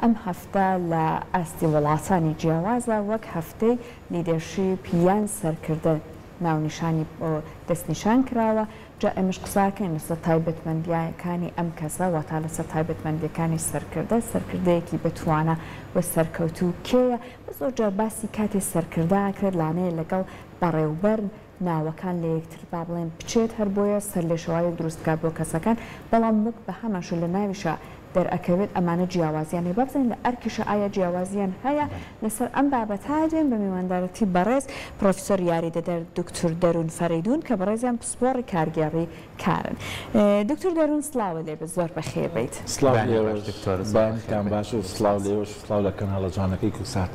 ئەم هەفتە لە ئاستی وڵاتانی جیاوازە وەک هەفتەی leadership یان سەرکردە ناونیشانی بۆ دەستنیشان کراوە، جا ئێمەش قساکەین لەسەر تایبەتمەندییەکانی ئەم کەسە، واتا لەسەر تایبەتمەندییەکانی سەرکردە، سەرکردەیەکی بەتوانا و سەرکەوتوو کێیە؟ زۆر جار باسی کاتێ سەرکردە ئەکرێت لانەیە لەگەڵ بەڕێوبەر ناوەکان لە یەکتر با بڵێن بچێت هەر بۆیە سەرلێشێواویەک دروست بکات بۆ کەسەکان، بەڵام وەک بەهەمان شت لە ناویشا دەرئەکەوێت ئەمانە جیاوازیان هەیە با بزانین لە ئەرکیشا ئایا جیاوازیان هەیە لەسەر ئەم بابەتە دێن بە میواندارەتی بەڕێز پرۆفیسۆر یاریدەدەر دکتور دەروون فەرەیدوون کە بەڕێزیان پسپۆڕی کارگێڕی کارن دکتور دەروون سڵاوت لێبێت زۆر بەخێر بێیت. سڵاو لێوەش بەیانیتان باش و سڵاو لێوەش و سڵاو لە کەناڵە جوانەکەی کوردسات.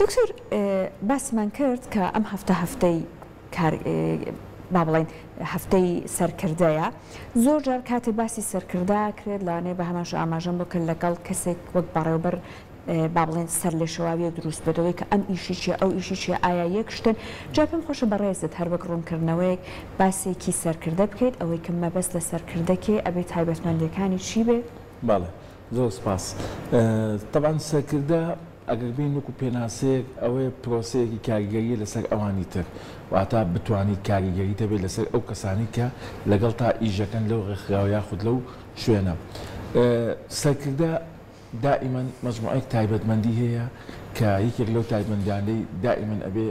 دکتور باسمان کرد کە ئەم هەفتە هەفتەی کار با بڵێین هەفتەی سەرکردەیە زۆر جار کاتێ باسی سەرکردە ئەکرێت لەوانەیە بە هەمان شت ئاماژەم بۆ کرد لەگەڵ کەسێک وەک بەڕێوبەر با بڵێن سەرلێشێواویەک دروست بێت ئەوەی کە ئەم ئیشی چیە ئەو ئیشی چیە ئایا یەک شتن جا پێم خۆشە بەڕێزت هەر وەک ڕوونکردنەوەیەک باسێکی سەرکردە بکەیت ئەوەی کە مەبەست لە سەرکردە کێ ئەبێ تایبەتمەندیەکانی چی بێ؟ بەڵێ زۆر سپاس. تەبعەن سەرکردە ئەگەر بێین وەکو پێناسەیەک ئەوەیە پرۆسەیەکی کاریگەرییە لەسەر ئەوانی تر، واتە بتوانیت کاریگەریت هەبێت لەسەر ئەو کەسانەی کە لەگەڵتا ئیشەکەن لەو ڕێکخراوە یاخود لەو شوێنە. سەرکردە دائیمەن مەجموعەیەک تایبەتمەندی هەیە کە یەکێک لەو تایبەتمەندیانەی دائیمەن ئەبێ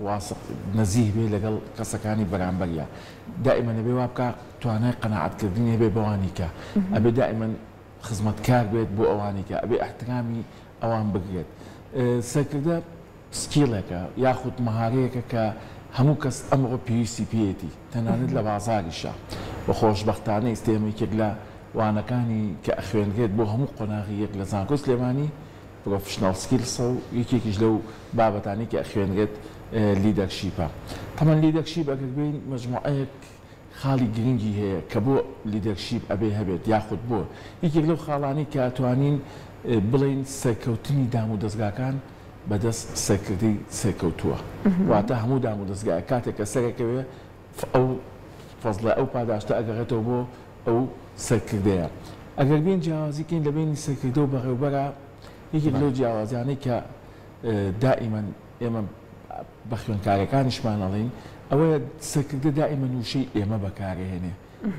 واسق نەزیه بێ لەگەڵ کەسەکانی بەرامبەریا، دائیمەن ئەبێ وابکا توانای قەناعەتکردنی هەبێ بەوانی کە، ئەبێ دائیمەن خزمەتکار بێت بۆ ئەوانی کە ئەبێ ئیحترامی ئەوان بگرێت. سەرکردە skill ێکە یاخود مەهارەیەکە کە هەموو کەس ئەمڕۆ پێویستی پێیەتی تەنانەت لە بازاریشا و خۆشبەختانە ئیستە ئێمە یەکێک لە وانەکانی کە ئەخوێنرێت بۆ هەموو قۆناغی یەک لە زانکۆی سلێمانی professional skills ە و یەکێکیش لەو بابەتانەی کە ئەخوێنرێت leadership ە. تەبعەن leadership ئەگەر بێین مەجموعەیەک خاڵی گرنگی هەیە کە بۆ leadership ئەبێ هەبێت یاخود بۆ یەکێک لەو خاڵانەی کە ئەتوانین بڵێین سەرکەوتنی دام و دەزگاکان بەدەست سەرکردەی سەرکەوتووە واتە هەموو دام و دەزگایەک کاتێک کە سەرەکەوێ ئەو فەزڵە ئەو پاداشتە ئەگەڕێتەوە بۆ ئەو سەرکردەیە ئەگەر بێین جیاوازی کەین لە بەینی سەرکردە و بەڕێوبەرا یەکێک لەو جیاوازیانەی کە دائیمەن ئێمە بە خوێندکارەکانیشمان ئەڵێین ئەوەیە سەرکردە دائیمەن وشەی ئێمە بەکارئەهێنێ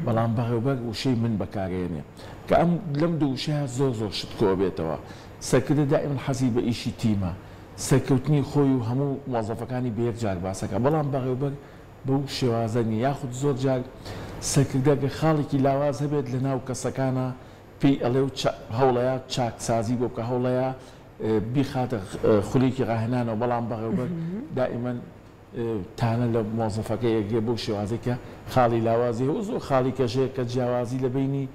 بەڵام بەڕێوبەر وشەی من بەکارئەهێنێ کە ئەم لەم دوو وشەیە زۆر زۆر شت کۆئەبێتەوە سەرکردە دائیمەن حەزی بە ئیشی تیمە سەرکەوتنی خۆی و هەموو موەزەفەکانی بە یەک جار باسەکا بەڵام بەڕێوبەر بەو شێوازە نیە یاخود زۆر جار سەرکردە گەر خاڵێکی لاواز هەبێت لەناو کەسەکانا پێی ئەڵێ و هەوڵەیا چاکسازی بۆ بکا هەوڵەیا بیخاتە خولێکی ڕاهێنانەوە، بەڵام بەڕێوبەر دائیمەن تانە لە مۆزەفەکەی ئەگرێ بەو شێوازەی کە خاڵی لاوازی هەیە و زۆر خاڵی کەش هەیە کە جیاوازی لە بەینی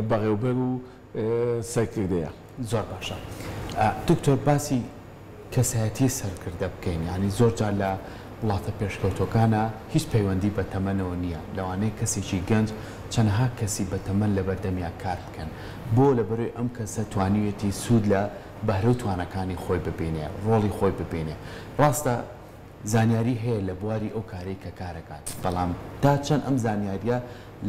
بەڕێوبەر و سەرکردەیە. زۆر باشە دکتۆر باسی کەسایەتی سەرکردە بکەین یانی زۆر جار لە وڵاتە پێشکەوتوەکانا هیچ پەیوەندی بە تەمەنەوە نیە لەوانەیە کەسێکی گەنج چەنەها کەسی بە تەمەن لەبەردەمیا کار بکەن بۆ لەبەرەی ئەم کەسە توانیویەتی سوود لە بەهرە و تواناکانی خۆی ببینێ ڕۆڵی خۆی ببینێ ڕاستە زانیاری هەیە لە بواری ئەو کارەی کە کارەکات بەڵام تا چەند ئەم زانیاریە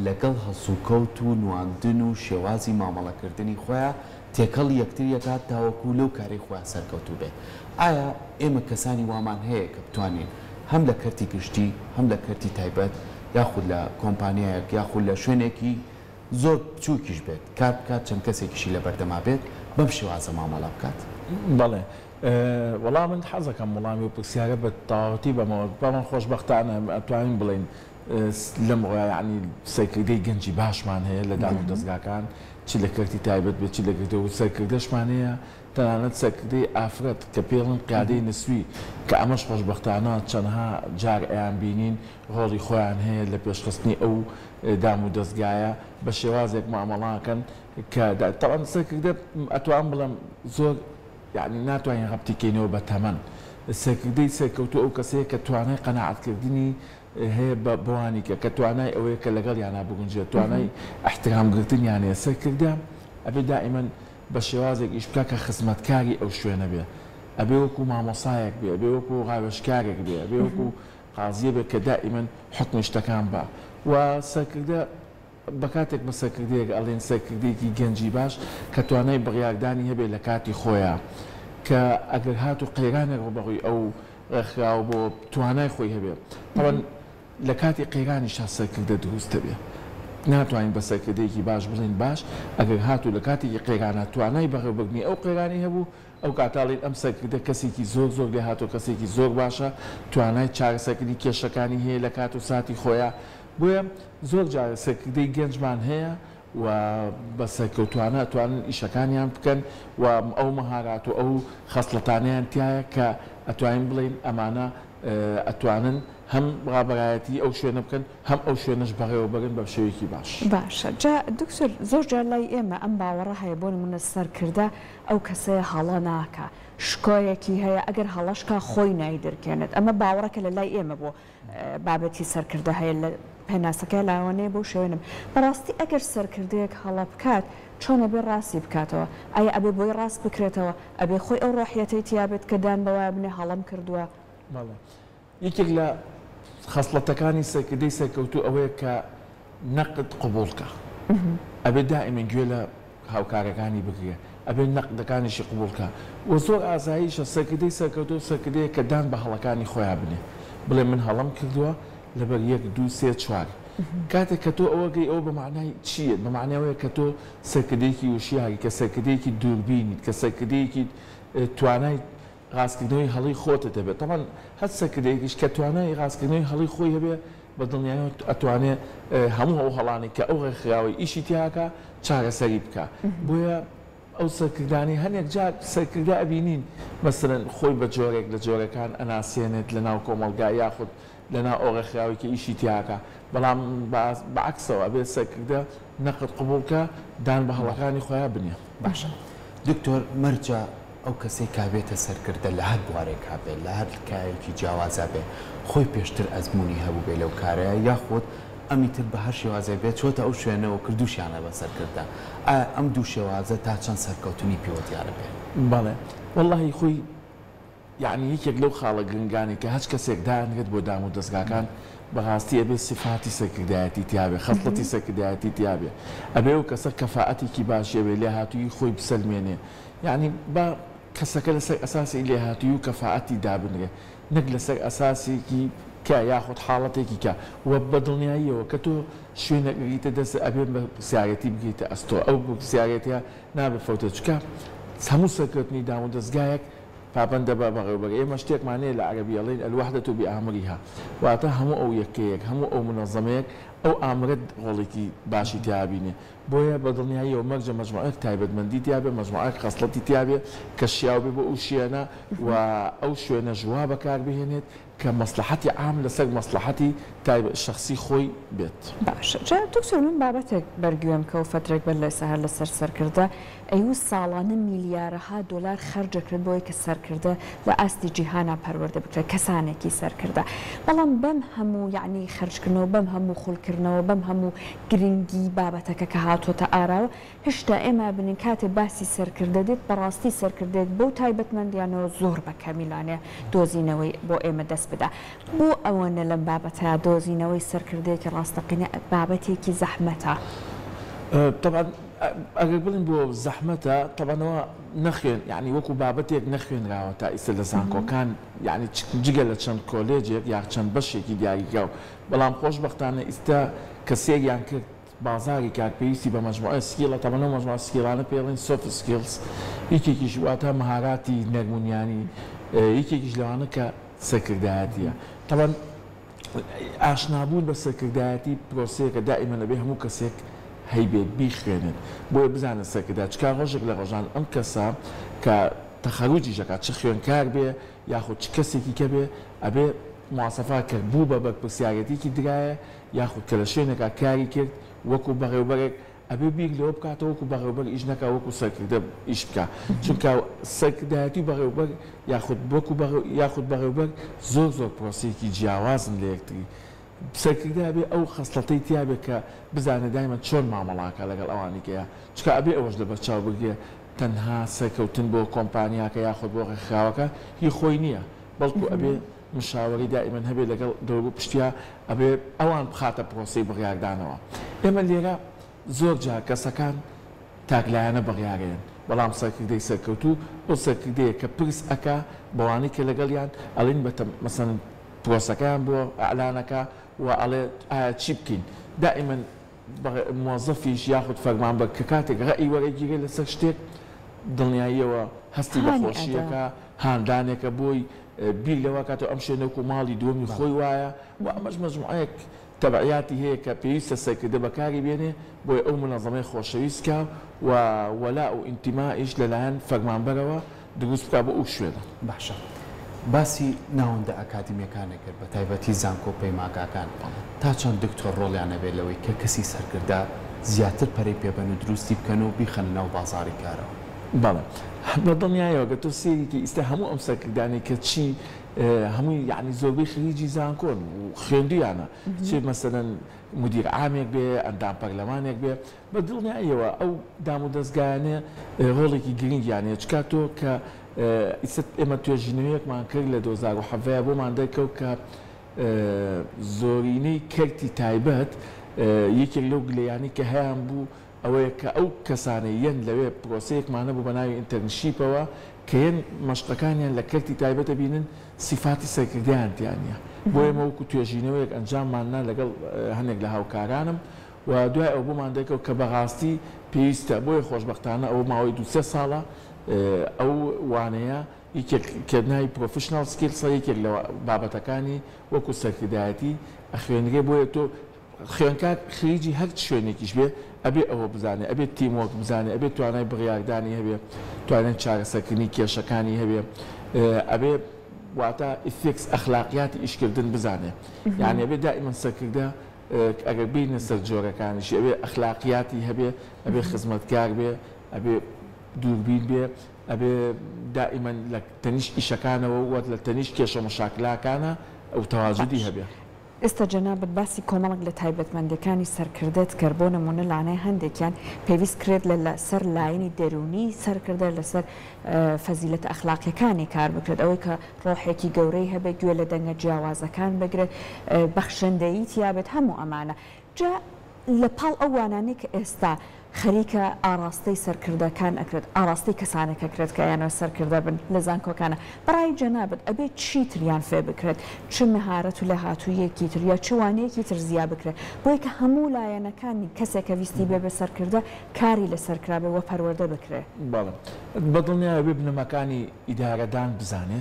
لەگەڵ هەڵسوکەوت و نواندن و شێوازی مامەڵەکردنی خۆیا تێکەڵی یەکتری ئەکات تاوەکو لەو کارەی خۆیا سەرکەوتوو بێت. ئایا ئێمە کەسانی وامان هەیە کە بتوانین هەم لە کەرتی گشتی هەم لە کەرتی تایبەت یاخود لە کۆمپانیایەک یاخود لە شوێنێکی زۆر بچووکیش بێت کار بکات چەند کەسێکیشی لەبەردەما بێت بەم شێوازە مامەڵە بکات؟ بەڵێ وەڵا من حەزەکەم وەڵامی ئەو پرسیارە بە تەواوەتی بەمەوە بەڵام خۆشبەختانە ئەتوانین بڵێین لەمڕۆیا یەعنی سەرکردەی گەنجی باشمان هەیە لە دام و دەزگاکان چ لە کەرتی تایبەت بێت چ لە گرتە و سەرکردەشمان هەیە تەنانەت سەرکردەی ئافرەت کە پێڵن قیادەی نسوی کە ئەمەش خۆشبەختانە چەنها جار ئەیان بینین ڕۆڵی خۆیان هەیە لە پێشخستنی ئەو دام و دەزگایە بە شێوازێک مامەڵاکەن کە تەبعەن سەرکردە ئەتوانم بڵێم زۆر یەعنی ناتوانین ڕەبتی کەینەوە بە تەمەن سەرکردەی سەرکەوتوو ئەو کەسەیە کە توانای قەناعەتکردنی هەیە بە بەوانی کە کە توانای ئەوەیە کە لەگەڵیانا بگونجێت، توانای ئیحترام گرتنیان هەیە، سەرکردە ئەبێ دائیمەن بە شێوازێک ئیش بکا کە خزمەتکاری ئەو شوێنە بێ، ئەبێ وەکوو مامۆسایەک بێ، ئەبێ وەکوو ڕاوێژکارێک بێ، ئەبێ وەکوو قازییە بێ کە دائیمەن حوکمی شتەکان با و سەرکردە. بە کاتێک بە سەرکردەیەک ئەڵێن سەرکردەیەکی گەنجی باش کە توانای بڕیاردانی هەبێ لە کاتی خۆیا کە ئەگەر هاتوو قەیرانێک ڕووبەڕووی ئەو ڕێکخراوە بۆ توانای خۆی هەبێ تەبعەن لە کاتی قەیرانیشا سەرکردە دروست دەبێ ناتوانین بە سەرکردەیەکی باش بڵێین باش ئەگەر هاتوو لە کاتێکی قەیرانا توانای بەڕێوەبردنی ئەو قەیرانەی هەبوو ئەو کاتە ئەڵێین ئەم سەرکردە کەسێکی زۆر زۆر لێهاتووە کەسێکی زۆر باشە توانای چارەسەرکردنی کێشەکانی هەیە لە کات و ساتی خۆیا بۆیە زۆر جار سەرکردەی گەنجمان هەیە و بە سەرکەوتوانە ئەتوانن ئیشەکانیان بکەن و ئەو مەهارات و ئەو خەسڵەتانەیان تیایە کە ئەتوانین بڵێین ئەمانە ئەتوانن هەم ڕابەرایەتی ئەو شوێنە بکەن هەم ئەو شوێنەش بەڕێوەبەرن بە شێوەیەکی باش. باشە جا دکتۆر زۆر جار لای ئێمە ئەم باوەڕە هەیە بۆ نمونە سەرکردە ئەو کەسەیە هەڵە ناکا شکۆیەکی هەیە ئەگەر هەڵەش کا خۆی نایدرکێنێت ئەمە باوەڕێکە لە لای ئێمە بۆ بابەتی سەرکردە هەیە لە پێناسەکەی لاوانەیە بەو شێوەیە نەبێت. بەڕاستی ئەگەر سەرکردەیەک هەڵە بکات چۆن ئەبێ ڕاستی بکاتەوە؟ ئایا ئەبێ بۆی ڕاست بکرێتەوە؟ ئەبێ خۆی ئەو ڕۆحیەتەی تیا بێت کە دان بەوەیا بنێ هەڵەم کردووە؟ بەڵێ. یەکێک لە خەسڵەتەکانی سەرکردەی سەرکەوتوو ئەوەیە کە نەقد قبوڵ کا. ئەبێ دائیمەن گوێ لە هاوکارەکانی بگرێ، ئەبێ نەقدەکانیشی قبوڵ کا و زۆر ئازاییشە سەرکردەی سەرکەوتوو سەرکردەیە کە دان بە هەڵەکانی خۆیا بنێ، بڵێ من هەڵەم کردووە لەبەر یەک دوو سێ چوار. کاتێک کە تۆ ئەوە گەی ئەوە بە مەعنای چی یەت؟ بە مەعنای ئەوەیە کە تۆ سەرکردەیەکی وشیاری، کە سەرکردەیەکی دووربینیت، کە سەرکردەیەکیت توانای ڕاستکردنەوەی هەڵەی خۆتت هەبێت تەبعەن هەر سەرکردەیەکیش کە توانای ڕاستکردنەوەی هەڵەی خۆی هەبێ بە دڵنیایەوە ئەتوانێ هەموو ئەو هەڵانەی کە ئەو ڕێکخراوەی ئیشی تیا ئەکا چارەسەری بکا بۆیە ئەو سەرکردانەی هەنێک جار سەرکردە ئەبینین مەسەلەن خۆی بە جۆرێک لە جۆرەکان ئەناسێنێت لە ناو کۆمەڵگا یاخود لە ناو ئەو ڕێکخراوەی کە ئیشی تیا ئەکا بەڵام بە عەکسەوە ئەبێ سەرکردە نەقد قبوڵ کا دان بە هەڵەکانی خۆیا بنێ. باشە دکتۆر مەرجە ئەو کەسەی کا بێتە سەرکردە لە هەر بوارێکا بێ لە هەر کایەکی جیاوازا بێ خۆی پێشتر ئەزموونی هەبووبێ لەو کارەیا یاخود ئەمی تر بە هەر شێوازێک بێ چۆتە ئەو شوێنەوە کردووشیانە بە سەرکردە ئایا ئەم دوو شێوازە تا چەند سەرکەوتنی پێوە دیارە بێ؟ بەڵێ وەڵاهی خۆی یەعنی یەکێک لەو خاڵە گرنگانەی کە هەچ کەسێک دانرێت بۆ دام و دەزگاکان بەڕاستی ئەبێ سیفاتی سەرکردایەتی تیابێ خەسڵەتی سەرکردایەتی تیابێ ئەبێ ئەو کەسە کەفائەتێکی باشی هەبێ لێهاتوویی خۆی بسەلمێنێ یەعنی با کەسەکە لەسەر ئەساسی لێهاتوویی و کەفائەتی دابنرێ نەک لەسەر ئەساسێکی کە یاخود حاڵەتێکی کە وە بە دڵنیاییەوە کە تۆ شوێنێک ئەگریتە دەست ئەبێ بەرپرسیارێتی بگریتە ئەستۆ ئەو بەرپرسیارێتیە نابێ فەوتێ چونکە هەموو سەرکەوتنی دام و دەزگایەک پابەندە بە بەڕێوبەر ئێمە شتێکمان هەیە لە عەرەبی ئەڵێین الوحدە بآمرها واتە هەموو ئەو یەکەیەک هەموو ئەو منەزەمەیەک ئەو ئامرە ڕۆڵێکی باشی تیا بینێ بۆیە بە دڵنیاییەوە مەرجە مەجموعەیەک تایبەتمەندی تیا بێ مەجموعەیەک خەسڵەتی تیا بێ کە شیاو بێ بۆ ئەو شوێنە و ئەو شوێنەش وا بەکار بهێنێت کە مەسڵەحەتی عام لەسەر مەسڵەحەتی تایبەت شەخسی خۆی بێت. باشە جا دکتۆر من بابەتێک بەر گوێم کەوت فەترێک بەر لە ئێستا هەر لەسەر سەرکردە ئەیوو ساڵانە میلیارەها دۆلار خەرج ئەکرێت بۆ ئەوەی کە سەرکردە لە ئاستی جیهانا پەروەردە بکرێت کەسانێکی سەرکردە بەڵام بەم هەموو یەعنی خەرجکردنەوە بەم هەموو خولکردنەوە بەم هەموو گرنگی بابەتەکە کە هاتۆتە ئاراوە هێشتا ئێمە ئەبینین کاتێ باسی سەرکردە دێت بەڕاستی سەرکردەیەک بەو تایبەتمەندیانەوە زۆر بە کەمی لانەیە دۆزینەوەی بۆ ئێمە دەست بدا بۆ ئەوەنە لەم بابەتە دۆزینەوەی سەرکردەیەکی ڕاستەقینە بابەتێکی زەحمەتە؟ تەبعەن ئەگەر بڵێین بۆ زەحمەتە تەبعەن ئەوە نەخوێن یانی وەکو بابەتێک نەخوێنراوە تا ئیستا لە زانکۆکان یانی جگە لە چەند کۆلێجێک یا چەند بەشێکی دیاریکراو بەڵام خۆشبەختانە ئیستا کە سەیریان کرد بازاری کار پێویستی بە مەجموعە skill ە، تەبعەن ئەو مەجموعە skill انە پێی ئەڵێن soft skills، یەکێکیش واتە مەهاراتی نەرم و نیانی، یەکێکیش لەوانە کە سەرکردایەتیە. تەبعەن ئاشنابوون بە سەرکردایەتی پرۆسەیەکە دائیمەن ئەبێ هەموو کەسێک هەیبێت بیخوێنێت بۆیە بزانێت سەرکردایەت چکا ڕۆژێک لە ڕۆژان ئەم کەسە کە تەخەروجیش ئەکات چ خوێنکار بێ یاخود چ کەسێکی کە بێ ئەبێ مواسەفا کرد بوو بە بەرپرسیارێتیکی درایە یاخود کە لە شوێنێکا کاری کرد وەکو بەڕێوبەرێک ئەبێ بیر لەوە بکاتەوە وەکو بەڕێوبەر ئیش نەکا وەکو سەرکردە ئیش بکا چونکە سەرکردایەتی و بەڕێوبەر یاخود وەکو یاخود بەڕێوبەر زۆر زۆر پرۆسەیەکی جیاوازن لە یەکتری سەرکردە ئەبێ ئەو خەسڵەتەی تیابێ کە بزانێ دایمەن چۆن مامەڵە ئەکا لەگەڵ ئەوانی کەیە چونکە ئەبێ ئەوەش لەبەر چاو بگرێ تەنها سەرکەوتن بۆ کۆمپانیاکە یاخود بۆ ڕێکخراوەکە هی خۆی نییە بەڵکو ئەبێ. مشاوەرەی دائیمەن هەبێ لەگەڵ دەورو پشتیا، ئەبێ ئەوان بخاتە پرۆسەی بڕیاردانەوە. ئێمە لێرە زۆر جار کەسەکان تاکلایەنە بڕیارەیەن، بەڵام سەرکردەی سەرکەوتوو ئەو سەرکردەیە کە پرس ئەکا بەوانەی کە لەگەڵیان ئەڵێن بەتە مەسەلەن پرۆسەکەیان بۆ ئیعلان ئەکا و ئەڵێ ئایا چی بکەین دائیمەن مۆزەفیش یاخود فەرمانبەر کە کاتێک ڕەئی وەرەگیرێ لەسەر شتێک دڵنیاییەوە هەستی بە هانی ئەدا. خۆشیەکە هاندانێکە بۆی بیر لەوە کاتەوە ئەم شوێنە وەکو ماڵی دووەمی خۆی وایە و ئەمەش مەجموعەیەک تەبعیاتی هەیە کە پێویستە سەرکردە بەکاری بێنێ بۆیە ئەو مونەزەمەی خۆشەویست کا و وەلاء و ئینتیمائیش لەلایەن فەرمانبەرەوە دروست بکا بۆ ئەو شوێنە. باشە باسی ناوەندە ئەکادیمیەکانت کرد بە تایبەتی زانکۆ و پەیماگاکان تا چەند دکتۆر ڕۆڵیان هەبێت لەوەی کە کەسی سەرکردە زیاتر پەرەی پێ بەن و دروستی بکەن و بیخەنە ناو بازاڕی کارەوە؟ بەڵێ بە دڵنیایەوە گەر تۆ سەیری کەی ئیستا هەموو ئەم سەرکردانەی کە چی هەمووی یەعنی زۆربەی خریجی زانکۆن و خوێندویانە چ مەسەلەن مدیر عامێک بێ ئەندام پەرلەمانێک بێ بە دڵنیاییەوە ئەو دامودەزگایانە ڕۆڵێکی گرنگیان هەیە چکا تۆ کە ئیستا ئێمە توێژینەوەیەکمان کرد لە 2017 بۆمان دەرکەوت کە زۆرینەی کەرتی تایبەت یەکێک لەو گلەیانەی کە هەیان بوو ئەوەیە کە ئەو کەسانەی یەن لەوێ پرۆسەیەکمان هەبوو بە ناوی internship ەوە کە یەن مەشقەکانیان لە کەرتی تایبەت ئەبینن سیفاتی سەرکردەیان تیا نییە بۆیە ئێمە وەکو توێژینەوەیەک ئەنجاممان نا لەگەڵ هەنێک لە هاوکارانم و دوای ئەوە بۆمان دەرکەوت کە بەڕاستی پێویستە بۆیە خۆشبەختانە ئەوە ماوەی دوو سێ ساڵە ئەو وانەیە یەکێک کە ناوی professional skills ە یەکێک لە بابەتەکانی وەکو سەرکردایەتی ئەخوێنرێ بۆیە تۆ خوێندکار خریجی هەر شوێنێکیش بێ ئەبێ ئەوە بزانێ ئەبێ team work بزانێ ئەبێ توانای بڕیاردانی هەبێ توانای چارەسەرکردنی کێشەکانی هەبێ ئەبێ واتە ethics ئەخلاقیاتی ئیشکردن بزانێ یانی ئەبێ دائیمەن سەرکردە ئەگەر بینە سەر جۆرەکانیشی ئەبێ ئەخلاقیاتی هەبێ ئەبێ خزمەتکار بێ ئەبێ دووربین بێ ئەبێ دائیمەن لە تەنیشت ئیشەکانەوە و لە تەنیشت کێشە مشاکلاکانە ئەو تەواجودی باش هەبێ. ئێستا جەنابت باسی کۆمەڵێک لە تایبەتمەندیەکانی سەرکردەت کرد، بۆ نموونە لانەیە هەندێکیان پێویست کرێت لە لە سەر لایەنی دەروونی سەرکردە لە سەر فەزیلەتە ئەخلاقیەکانی کار بکرێت، ئەوەی کە ڕۆحێکی گەورەی هەبێت، گوێ لە دەنگە جیاوازەکان بگرێت، بەخشندەیی تیابێت، هەموو ئەمانە. جا لە پاڵ ئەو وانانەی کە ئێستا خەریکە ئاڕاستەی سەرکردەکان ئەکرێت، ئاڕاستەی کەسانێک ئەکرێت کە ئەیانەوێت سەرکردە بن لە زانکۆکانا، بە ڕای جەنابت ئەبێت چی تریان فێر بکرێت؟ چ مەهارەت و لێهاتووییەکی تر یا چ وانەیەکی تر زیا بکرێت بۆی کە هەموو لایەنەکانی کەسێک کە ویستی بێ بە سەرکردە کاری لەسەر کرابێ و پەروەردە بکرێ؟ بەڵێ بە دڵنیایەوە ئەبێ بنەماکانی ئیدارەدان بزانێ،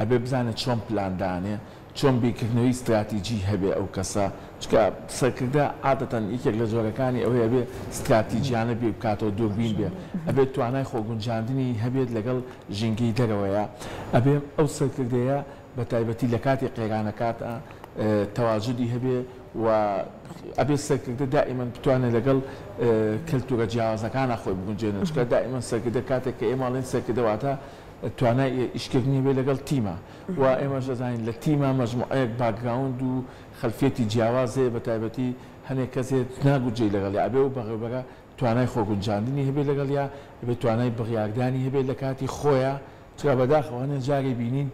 ئەبێ بزانێ چۆن پلان دانێ، چۆن بیرکردنەوەی ستراتیجی هەبێ ئەو کەسە، چونکە سەرکردە عادەتەن یەکێک لە جۆرەکانی ئەوەیە ئەبێ ستراتیجیانە بیر بکاتەوە، دووربین بێ، ئەبێ توانای خۆگونجاندنی هەبێت لەگەڵ ژینگەی دەرەوەیا، ئەبێ ئەو سەرکردەیە بە تایبەتی لە کاتی قەیرانەکاتا تەواجودی هەبێ و ئەبێ سەرکردە دائیمەن بتوانێ لەگەڵ کەلتورە جیاوازەکانا خۆی بگونجێنێ، چونکە دائیمەن سەرکردە کاتێک کە ئێمە ئەڵێین سەرکردە واتە توانای ئیشکردنی هەبێ لەگەڵ تیما. و ئێمەش دەزانین لە تیما مەجموعەیەک background و خەلفیەتی جیاواز هەیە بەتایبەتی هەنێک کەس هەیە ناگونجێی لەگەڵیا ئەبێ ئەو بەڕێوبەرە توانای خۆگونجاندنی هەبێ لەگەڵیا ئەبێ توانای بڕیاردانی هەبێ لە کاتی خۆیا چونکە بەداخەوە هەنێ جاری بینین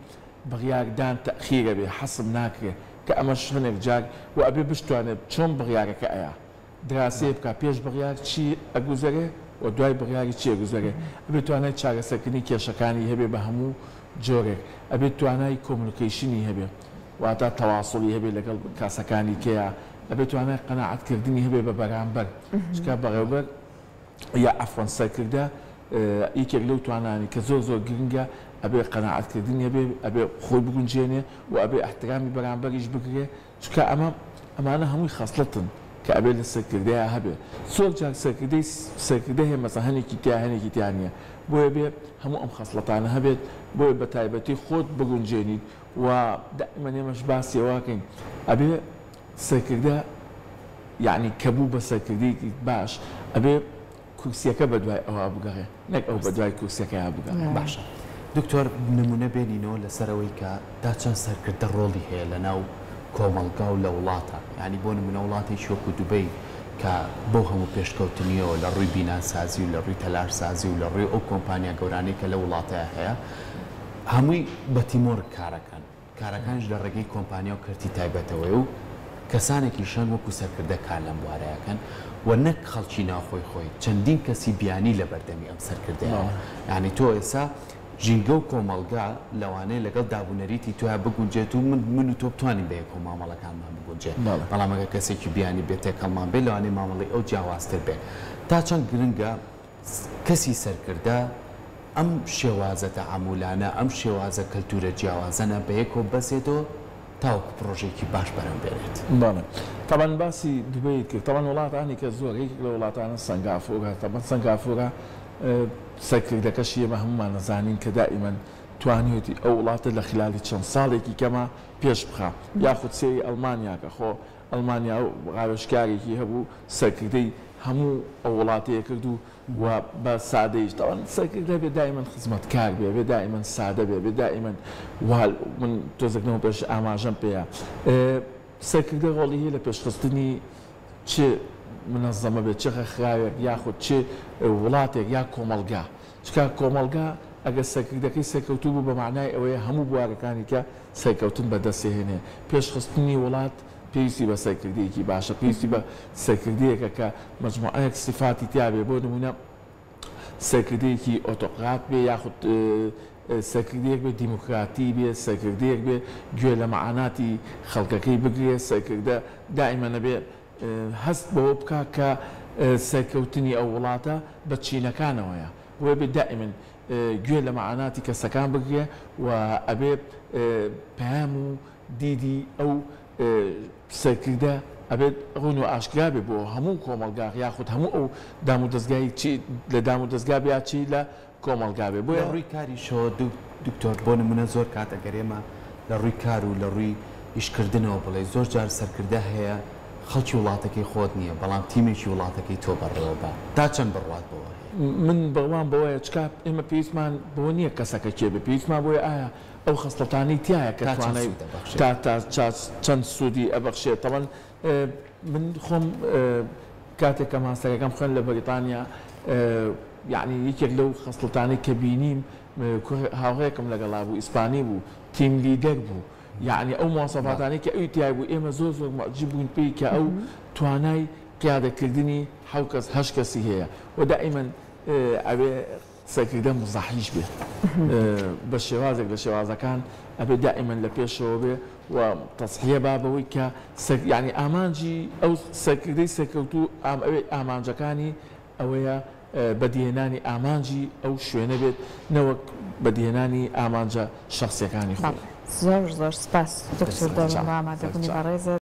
بڕیاردان تەئخیر ئەبێ حەسم ناکرێ کە ئەمەش هەنێک جار و ئەبێ بشتوانێ چۆن بڕیارەکە ئەیا دراسەیە بکا پێش بڕیار چی ئەگوزەرێ و دوای بڕیاری چی ئەگوزەرێ، ئەبێ توانای چارەسەرکردنی کێشەکانی هەبێ بە هەموو جۆرێک، ئەبێ توانای communication ی هەبێ واتە تەواسوڵی هەبێ لەگەڵ کاسەکانی کەیا، ئەبێ توانای قەناعەت کردنی هەبێ بە بەرامبەر، چونکە بەڕێوبەر یا عەفوەن سەرکردە یەکێک لەو توانانەی کە زۆر زۆر گرنگە ئەبێ قەناعەت کردنی هەبێ، ئەبێ خۆی بگونجێنێ و ئەبێ ئیحترامی بەرامبەریش بگرێ، چونکە ئەمە ئەمانە هەمووی خەسڵەتن کە ئەبێ لە سەرکردەیا هەبێ زۆر جار سەرکردەی سەرکردە هەیە مەسەن هەنێکی تیا هەنێکی تیا نیە بۆیە بێ هەموو ئەم خەسڵەتانە هەبێت بۆیە بە تایبەتی خۆت بگونجێنیت و دائیمەن ئێمەش باسی ئەوە ئەکەین ئەبێ سەرکردە یەعنی کە بوو بە سەرکردەیەکی باش ئەبێ کورسیەکە بەدوای ئەوا بگەڕێ نەک ئەو بەدوای کورسیەکەیا بگەڕێ. باشە دکتۆر نمونە بێنینەوە لەسەر ئەوەی کە تا چەند سەرکردە ڕۆڵی هەیە لەناو کۆمەڵگا و لە وڵاتا یانی بۆ نمونە وڵاتێکی وەکو دوبەی کە بەو هەموو پێشکەوتنیەوە لە ڕووی بیناسازی و لە ڕووی تەلارسازی و لە ڕووی ئەو کۆمپانیا گەورانەی کە لەو وڵاتەیا هەیە هەمووی بە teamwork کارەکەن. کارەکانیش لە ڕێگەی کۆمپانیا و کەرتی تایبەتەوەیە و کەسانێکیش هەن وەکو سەرکردە کار لەم بوارە ئەکەن و نەک خەڵکی ناوخۆی خۆی چەندین کەسی بیانی لەبەردەمی ئەم سەرکردەیە یانی تۆ ئێستا ژینگە و کۆمەڵگا لەوانەیە لەگەڵ دابونەریتی تۆیا بگونجێت و من من و تۆ بتوانین بەیەکەوە مامەڵەکانمان بگونجێ بەڵام ئەگەر کەسێکی بیانی بێت تێکەڵمان بێت لەوانەیە مامەڵەی ئەو جیاوازتر بێت تا چەند گرنگە کەسی سەرکردە ئەم شێوازە تەعامولانە ئەم شێوازە کەلتورە جیاوازەنە بەیەکەوە ببەسێتەوە تاوەکو پڕۆژەیەکی باش بەرهەم بێنێت. بەڵێ تەبعەن باسی دوبەیت کرد تەبعەن وڵاتانی کە زۆر یەکێک لە وڵاتانە سەنگافورە تەبعەن سەنگافورە سەرکردەکەشی ئێمە هەموومان ئەزانین کە دائیمەن توانیوێتی ئەو وڵاتە لە خلالی چەند ساڵێکی کەما پێش بخا یاخود سەیری ئەڵمانیا کە خۆ ئەڵمانیا ڕاوێژکارێکی هەبوو سەرکردەی هەموو ئەو وڵاتەیە کرد و و بە سادەیش تەبعەن سەرکردە بێ دائیمەن خزمەتکار بێ بێ دائیمەن سادە بێ بێ دائیمەن وا من تۆزێک لەمەو پێش ئاماژەم پێیە سەرکردە ڕۆڵی هەیە لە پێشخستنی چ منەزەمە بێت چ ڕێکخراوێک یاخود چ وڵاتێک یا کۆمەڵگا چونکە کۆمەڵگا ئەگەر سەرکردەکەی سەرکەوتوو بوو بە مەعنای ئەوەیە هەموو بوارەکانی کە سەرکەوتن بەدەستێهێنێ پێشخستنی وڵات پێویستی بە سەرکردەیەکی باشە، پێویستی بە سەرکردەیەکە کە مەجموعەیەک سیفاتی تیا بێ، بۆ نموونە سەرکردەیەکی ئۆتۆقرات بێ یاخود سەرکردەیەک بێ دیموکراتی بێ، سەرکردەیەک بێ گوێ لە مەعاناتی خەڵکەکەی بگرێ، سەرکردە دائیمەن ئەبێ هەست بەوە بکا کە سەرکەوتنی ئەو وڵاتە بە چینەکانەوەیە، بۆیە بێ دائیمەن گوێ لە مەعاناتی کەسەکان بگرێ و ئەبێ پەیام و دیدی ئەو سەرکردە ئەبێت ڕوون و ئاشکرا بێت بۆ هەموو کۆمەڵگا یاخود هەموو ئەو دامودەزگای چی لە دامودەزگا بێ یا چی لە کۆمەڵگا بێ لە بۆیە. ڕووی کاریشەوە دکتۆر بۆ نموونە زۆر کات ئەگەر ئێمە لە ڕووی کار و لە ڕووی ئیشکردنەوە بڵێی زۆر جار سەرکردە هەیە خەڵکی وڵاتەکەی خۆت نییە بەڵام تیمێکی وڵاتەکەی تۆ بەڕێوە با تا چەند بڕوات بەوە هەیە؟ من بڕوام بەوەیە چکا ئێمە پێویستمان بەوە نییە کەسەکە کێ بێ پێویستمان بۆیە ئایا ئەو خەسڵەتانەی تیایە کە تا چەند توانای سوود ئەبەخشێت؟ تا تا چا چەند سوودی ئەبەخشێت تەبعەن من خۆم کاتێک کە ماستەرەکەم خوێند لە بەریتانیا یەعنی یەکێک لەو خەسڵەتانەی کە بینیم کوڕ هاوڕێکم لەگەڵا بوو ئیسپانی بوو team leader بوو یەعنی ئەو مواسەفاتانەی کە ئەوی تیای بوو ئێمە زۆر زۆر موعجیب بووین پێی کە ئەو توانای قیادەکردنی حەو کەس هەشت کەسی هەیە و دائیمەن ئەوێ سەرکردە موزەحیش بێت بە شێوازێک لە شێوازەکان ئەبێ دائیمەن لە پێشەوە بێ و تەزحیە با بەوەی کە سەر یانی ئامانجی ئەو سەرکردەی سەرکەوتوو ئام ئەوێ ئامانجەکانی ئەوەیە بەدیهێنانی ئامانجی ئەو شوێنە بێت نەوەک بەدیهێنانی ئامانجە شەخسیەکانی خۆی. بەڵێ زۆر زۆر سپاس دکتۆر دەروون بۆ ئامادەبوونی بەڕێزت.